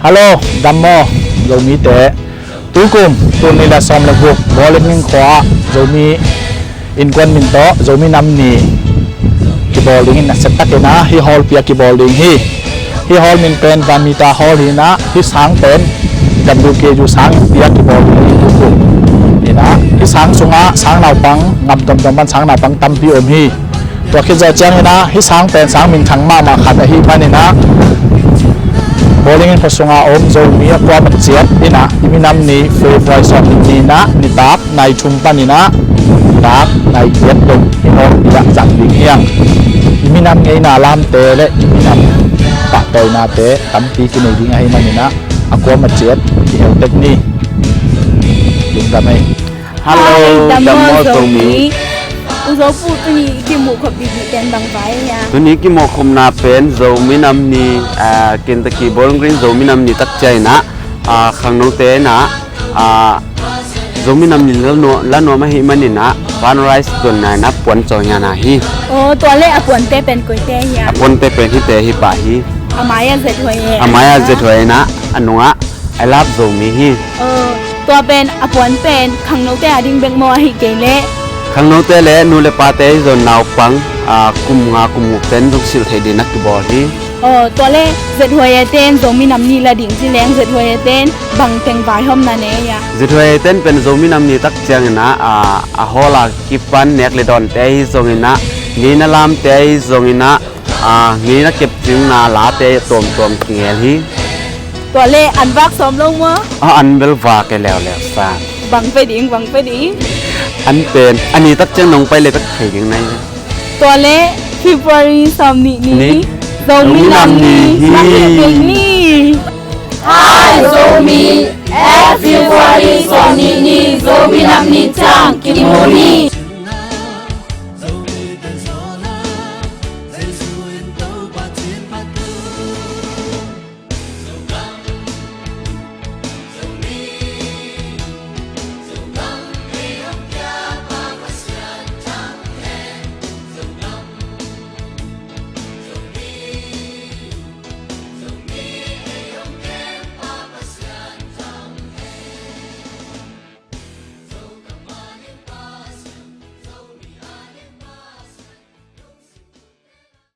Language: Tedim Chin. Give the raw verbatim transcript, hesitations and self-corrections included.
Hallo, dam maw, Zomite. Tukum, tul nih le sawm le guk, Bawlung Ring khua-ah Zomi Innkuan min tawh Zomi Nam Ni kibawl dingin a set takin ah hih hall pi-ah kibawl ding hi. Hih hall min pen Vamita Hall hi-in ah, hih sang pen W K U sang pi-ah kibawl ding hi. Tukum in ah hih sang sungah sang naupang, gam tuamtuam pan sang naupang tampi om hi. Tua khit zawh ciangin ah hih sang pen sang minthang mahmah khat ahih manin ah Bawlung Ring khua sungah om Zomi a kuamah ciat in ah i minam ni February sawm nih ni-in ah nitak nai thum panin ah nitak nai giat dong i hall pi-ah zang ding hi hang. I minam ngeina lamte le i minam pahtawinate tampi kinei ding ahih manin ah a kuamah ciat kihel tek ni. Lungdam ei. Hallo, dam maw Zomi. U Zo Pu, tuni kimuh khop bikbik pen bang vai hia? Tuni kimuh khopna pen Zomi Nam Ni, ah, Kentucky Bowling Green Zomi Nam Ni tak ciangin ah, ah, khangnote in ah, ah, Zomi Nam Ni la nuam, la nuam ahih manin ah, fundraise donna in ah puan cawng hi-in ah hi. Oh, tua leh a puante pen koite hia? A puante pen hihte hi pah hi. A mai-ah Zet Huai e. A mai-ah Zet Huai in ah, a nungah I Love Zomi hi. Oh, tua pen a puan pen khangnote a ding bek maw, ahih kei leh khangnote le nu le pate ahi zong naupang, ah, kum nga kum guk ten zong silh theih dingin a kibawl hi. Oh, tua leh Zet Huai e ten Zomi Nam Ni la ding ci leng Zet Huai e ten bang teng vaihawmna nei hia? Zet Huai e ten pen Zomi Nam Ni tak ciangin ah, ah, a hall a kipan nek le dawnte ahi zongin ah, ngeina lamte ahi zongin ah, ah, ngeina kepcingna late tuamtuam kingel hi. Tua leh an vak sawm lo maw? Ah, an bel vak e leuleu sa. Bang pia ding, bang pia ding? An pen a ni tak ciang nong pai le pek thei ding na hi. Tua leh February sawm nih ni, ni, Zomi Nam Ni hi. Nam Ni hi. Hi Zomi, February sawm nih ni Zomi Nam Ni ciang kimu ni.